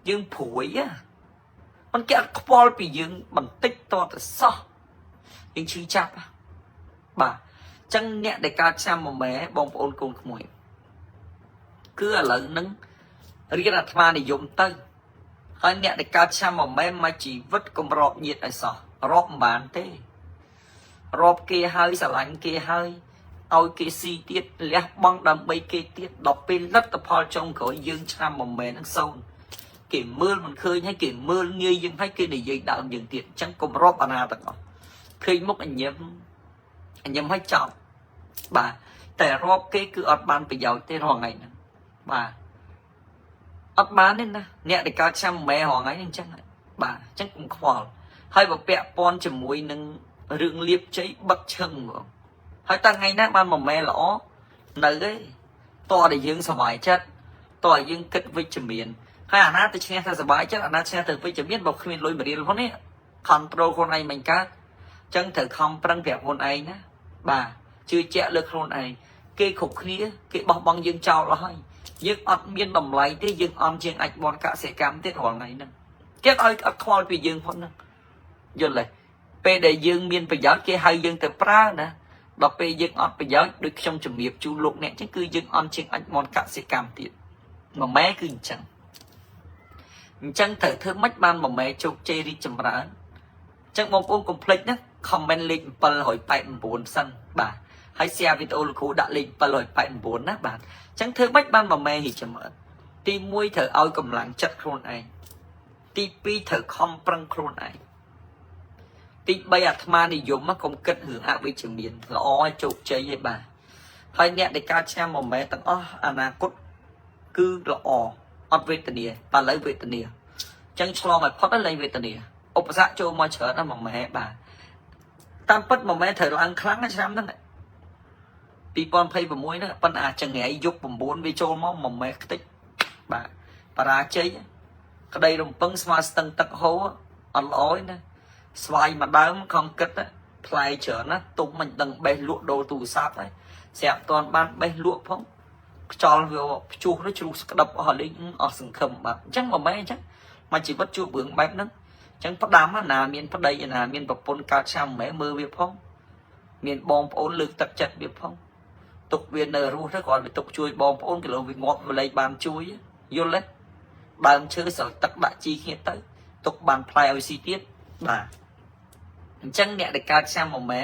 យើងព្រួយណាមិនគេអត់ខ្វល់ពីយើងបន្តិចតតែសោះយើងឈឺចាប់បាទចឹងអ្នកដែលកើតឆ្នាំមមែបងប្អូនកូនក្មួយគឺឥឡូវហ្នឹងរៀនអាត្មានិយមទៅហើយអ្នកដែលកើតឆ្នាំមមែមកជីវិតកុំរាប់ញាតឲ្យសោះរាប់មិនបានទេរាប់គេហើយស្រឡាញ់គេហើយឲ្យគេស៊ីទៀតលះបង់ដើម្បីគេទៀតដល់ពេលលទ្ធផលចុងក្រោយយើងឆ្នាំមមែហ្នឹងសូន្យគេមើលមិនឃើញហើយគេមើលងាយយើងហើយគេនិយាយដើមយើងទៀតអញ្ចឹងកុំរាប់អាណាទាំងអស់ឃើញមុខអញញឹមអញញឹមឲ្យចប់បាទតែរាប់គេគឺអត់បានប្រយោជន៍ទេរាល់ថ្ងៃហ្នឹងបាទអត់បានទេណាអ្នកដែលកើតឆ្នាំម៉ែរាល់ថ្ងៃហ្នឹងអញ្ចឹងបាទអញ្ចឹងកុំខ្វល់ហើយបើពាក់ព័ន្ធជាមួយនឹងរឿងលៀបជ័យបិទឈឹងហ្មងហើយតើថ្ងៃណាបានមួយម៉ែល្អនៅទេតើតែយើងសប្បាយចិត្តតើយើងគិតវិជ្ជមានហើយអាណាទៅឈ្នះថាសប្បាយចិត្តអាណាឈ្នះទៅវិជ្ជមានបើគ្មានលុយមួយរៀលផងនេះ control ខ្លួនឯងមិនកើតចឹងត្រូវខំប្រឹងប្រាប់ខ្លួនឯងណាបាទជឿជាក់លើខ្លួនឯងគេគ្រប់គ្នាគេបោះបង់យើងចោលអស់ហើយយើងអត់មានតម្លៃទេយើងអន់ជាងអាចបនកសិកម្មទៀតរាល់ថ្ងៃហ្នឹងគេឲ្យអត់ខ្វល់ពីយើងផងហ្នឹងយល់ទេពេលដែលយើងមានប្រយោជន៍គេហៅយើងទៅប្រើណាដល់ពេលយើងអត់ប្រយោជន៍ដូចខ្ញុំជំរាបជូនលោកអ្នកចឹងគឺយើងអន់ជាងអាចមនកសិកម្មទៀតមួយម៉ែគឺអញ្ចឹងអញ្ចឹងត្រូវធ្វើម៉េចបានមួយម៉ែជោគជ័យរីកចម្រើនអញ្ចឹងបងប្អូនកុំភ្លេចណា comment លេខ789សិនបាទហើយ share វីដេអូលោកគ្រូដាក់លេខ789ណាបាទអញ្ចឹងធ្វើម៉េចបានមួយម៉ែរីកចម្រើនទី1ត្រូវឲ្យកម្លាំងចិត្តខ្លួនឯងទី2ត្រូវខំប្រឹងខ្លួនឯងទី3អាត្មានិយមកុំគិតរឿងអវិជ្ជមានល្អឲ្យជោគជ័យឯបាទហើយអ្នកដែលកើតឆ្នាំមួយម៉ែទាំងអស់អនាគតគឺល្អអត់វេទនាតែឥឡូវវេទនាអញ្ចឹងឆ្លងឲ្យផុតលែងវេទនាឧបសគ្គចូលមកច្រើនណាស់មួយម៉ែបាទតាមពិតមួយម៉ែត្រូវឡើងខ្លាំងណាស់ឆ្នាំហ្នឹង2026ហ្នឹងប៉ុន្តែអាចង្រៃយុគ9វាចូលមកមួយម៉ែខ្ទេចបាទបរាជ័យក្តីរំពឹងស្មើស្ទឹងទឹកហូរអត់ល្អទេណាស្វាយមួយដើមខំគិតផ្លែច្រើនណាទុំមិនដឹងបេះលក់ដូរទូរស័ព្ទហើយស្រាប់តាន់បានបេះលក់ផងខ្យល់វាព្យុះនោះជ្រុះស្ក្តាប់អស់លេងអស់សង្ឃឹមបាទអញ្ចឹងមួយម៉ែអញ្ចឹងមកជីវិតជួបរឿងបែបហ្នឹងអញ្ចឹងផ្ដាំណាមានប្តីណាមានប្រពន្ធកើតឆ្នាំម៉ែមើលវាផងមានបងប្អូនលើកទឹកចិត្តវាផងទុកវានៅរស់ទៅគ្រាន់វាទុកជួយបងប្អូនគីឡូវាងាប់ម្លេចបានជួយយល់ទេដើមឈើស្រទឹកដាក់ជីគ្នាទៅទុកបានផ្លែឲ្យស៊ីទៀតបាទអញ្ចឹងអ្នកដែលកើតឆ្នាំមួយម៉ែ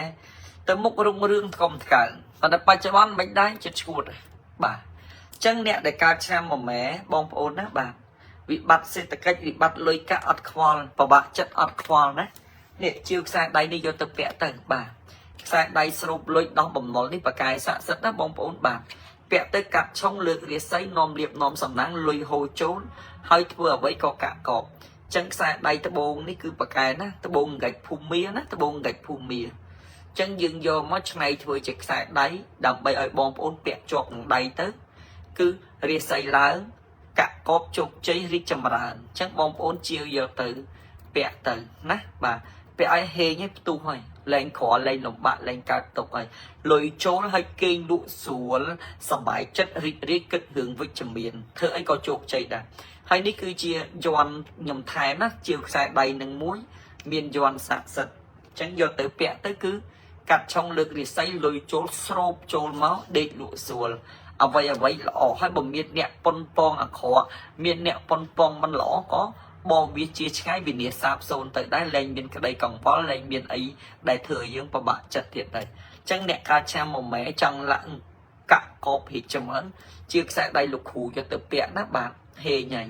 ទៅមុខរុងរឿងថ្កុំថ្កើងប៉ុន្តែបច្ចុប្បន្នមិនដែរចិត្តឈួតបាទអញ្ចឹងអ្នកដែលកើតឆ្នាំមួយម៉ែបងប្អូនណាបាទវិបត្តិសេដ្ឋកិច្ចវិបត្តិលុយកាក់អត់ខ្វល់ពិបាកចិត្តអត់ខ្វល់ណានេះជាវខ្សែដៃនេះយកទៅពាក់ទៅបាទខ្សែដៃស្រូបលុយដោះបំណុលនេះបកាយស័ក្តិសិទ្ធិណាបងប្អូនបាទពាក់ទៅកាត់ឆុងលើករាសីនាំលៀបនាំសំណាងលុយហូរចូលហើយធ្វើអ្វីក៏កាក់កប ចឹងខ្សែដៃត្បូងនេះគឺប៉កែណាត្បូងកាច់ភូមិណាត្បូងកាច់ភូមិចឹងយើងយកមកឆ្នៃធ្វើជាខ្សែដៃដើម្បីឲ្យបងប្អូនពាក់ជាប់នឹងដៃទៅគឺរាសីឡើងកាក់កបជោគជ័យរីកចម្រើនចឹងបងប្អូនជាវយកទៅពាក់ទៅណាបាទពាក់ឲ្យហេងឲ្យផ្ទុះហើយលែងក្រលែងលំបាកលែងកើតទុកហើយលុយចូលឲ្យគេងលក់ស្រួលសប្បាយចិត្តរីករាយគិតរឿងវិជ្ជមានធ្វើអីក៏ជោគជ័យដែរហើយនេះគឺជាយ័ន្តខ្ញុំថែមណាជាវខ្សែដៃនឹងមួយមានយ័ន្តស័ក្តិសិទ្ធិអញ្ចឹងយកទៅពាក់ទៅគឺកាត់ឆុងលើករិស័យលុយចូលស្រូបចូលមកដេកលក់ស្រួលអ្វីអ្វីល្អហើយបើមានអ្នកប៉ុនប៉ងអាក្រក់មានអ្នកប៉ុនប៉ងមិនល្អក៏បងវាជាឆ្ងាយវិនាសសាបសូន្យទៅដែរលែងមានក្តីកង្វល់លែងមានអីដែលធ្វើឲ្យយើងពិបាកចិត្តទៀតដែរអញ្ចឹងអ្នកកើតឆ្នាំមួយម៉ែចង់លាក់កាក់កបភិចម្រើនជាខ្សែដៃលោកគ្រូយកទៅពាក់ណាបាទហេងហើយ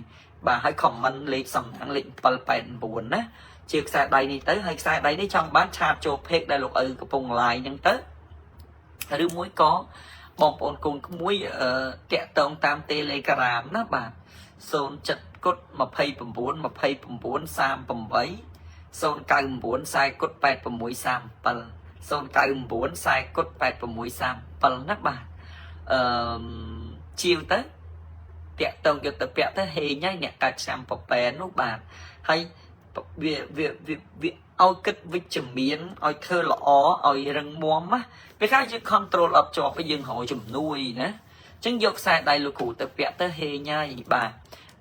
បាទហើយ comment លេខសំណាងលេខ789ណាជាខ្សែដៃនេះទៅហើយខ្សែដៃនេះចង់បានឆាតចូលពេកដែលលោកឪកំពុង live ហ្នឹងទៅឬមួយក៏បងប្អូនកូនក្មួយអឺតាក់តងតាម Telegram ណាបាទ07គុត29 29 38 099 40គុត8637 099 40គុត8637ណាបាទអឺជាវទៅតាក់តងយកទៅពាក់ទៅហេងហើយអ្នកកើតឆ្នាំប្រពែនោះបាទហើយវាវាវាវាឲ្យគិតវិជ្ជមានឲ្យធ្វើល្អឲ្យរឹងមាំណាពេលខ្លះយើង control អត់ជាប់យើងរកជំនួយណាអញ្ចឹងយកខ្សែដៃលោកគ្រូទៅពាក់ទៅហេងហើយបាទ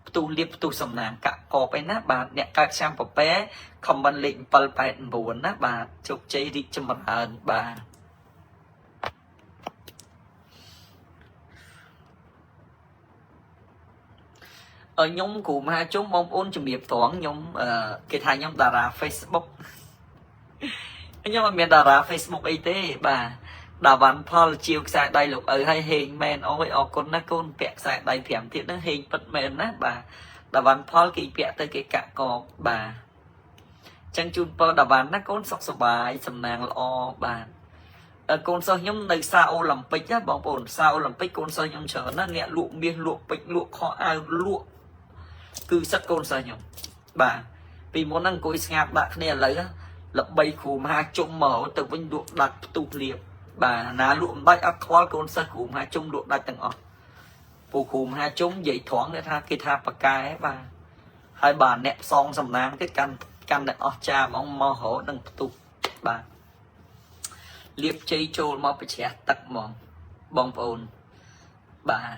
ផ្ទុះលៀបផ្ទុះសំណាងកាក់កបឯណាបាទអ្នកកើតឆ្នាំប្រពែ comment លេខ789ណាបាទជោគជ័យរីកចម្រើនបាទអឺខ្ញុំគ្រូមហាជុំបងប្អូនជំរាបត្រង់ខ្ញុំអឺគេថាខ្ញុំតារា Facebook ខ្ញុំអត់មានតារា Facebook អីទេបាទដាវ៉ាន់ផលជាវខ្សែដៃលោកឪឲ្យហេងមែនអូយអរគុណណាកូនពាក់ខ្សែដៃ5ទៀតហ្នឹងហេងពិតមែនណាបាទដាវ៉ាន់ផលគេពាក់ទៅគេកាក់កបបាទចឹងជូនពរដាវ៉ាន់ណាកូនសុខសប្បាយសំណាងល្អបាទកូនសិស្សខ្ញុំនៅសាអូឡ িম্প ិកណាបងប្អូនសាអូឡ িম্প ិកកូនសិស្សខ្ញុំច្រើនណាស់អ្នកលក់មាសលក់ពេជ្រលក់ខោអាវលក់គឺសិតកូនសិស្សខ្ញុំបាទពីមុនហ្នឹងអង្គុយស្ងាត់ដាក់គ្នាឥឡូវល្បីគ្រូមហាជុំមកទៅវិញលក់ដាច់ផ្ទុះលៀបបាទណាលក់មិនដាច់អត់ខ្វល់កូនសិស្សគ្រូមហាជុំលក់ដាច់ទាំងអស់ពូគ្រូមហាជុំនិយាយត្រង់គេថាគេថាប៉កែបាទហើយបាទអ្នកផ្សងសំណាងគេកាន់កាន់តែអស់ចាហ្មងមករហូតនឹងផ្ទុះបាទលៀបជ័យចូលមកប្រជ្រះទឹកហ្មងបងប្អូនបាទ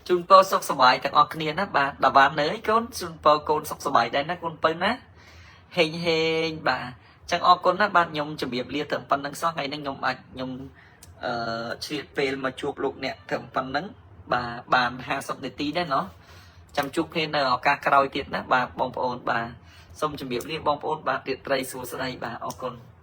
ជូនពរសុខសប្បាយទាំងអស់គ្នាណាបាទដាវ៉ាន់នៅអីកូនជូនពរកូនសុខសប្បាយដែរណាកូនពៅណាហេងហេងបាទចឹងអរគុណណាបាទខ្ញុំជម្រាបលាត្រឹមប៉ុណ្្នឹងសោះថ្ងៃនេះខ្ញុំអាចខ្ញុំអឺឆ្លៀតពេលមកជួបលោកអ្នកត្រឹមប៉ុណ្្នឹងបាទបាន50នាទីដែរណោះចាំជួបគ្នានៅឱកាសក្រោយទៀតណាបាទបងប្អូនបាទសូមជម្រាបលាបងប្អូនបាទទៀតត្រីសួស្តីបាទអរគុណ។